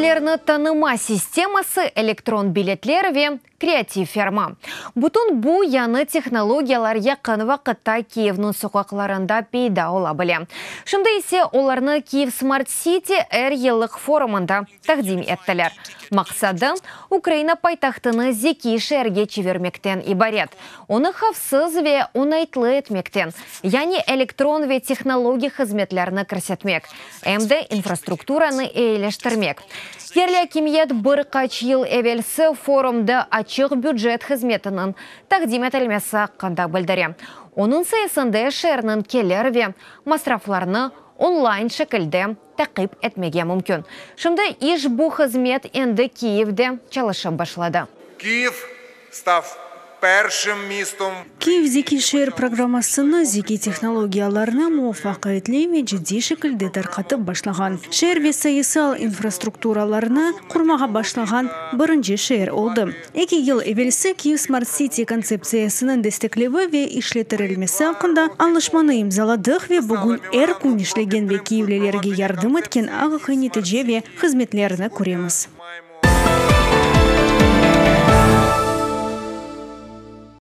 Közlerni tanıma sisteması, elektron biletler ve kreativ ferma. Bütün bu yañı tehnologiyalar yaqın vaqıtta Kiyevniñ soqaqlarında peyda ola bile. Şimdi ise olarnı Kyiv Smart City er yıllıq forumında taqdim ettiler. Maqsadı, Ukraina paytahtını zekiy şeerge çevirmekten ibaret. Onı havfsız ve oñaytlı etmekten, yani elektron ve tehnologik hızmetlerni kirsetmek, em de infrastrukturanı eyileştirmek. Yerli akimiyet bir qaç yıl evelsi forumda açıq bücet hızmetiniñ taqdim etilmesi aqqında bildire. Onıñ sayesinde şeerniñ kelir ve masraflarını online şekilde taqip etmege mümkün. Şimdi işbu hızmet endi Kiyevde çalışıp başladı. Kyiv stav perşim mistom. Kyiv Zekiy şeer programmasını, zekiy tehnologiyalarnı muvafaqiyetli ve ciddiy şekilde tarqatıp başlağan, şeer ve sayısal infrastrukturalarnı qurmağa başlağan birinci şeer oldı. Eki yıl evelsi Kyiv Smart City kontseptsiyasınıñ desteklevi ve işlettirilmesi aqqında añlaşmanı imzaladıq ve bugün er kün işlegen ve kyivlilerge yardım etken aqiqiy netice ve hızmetlerni köremiz.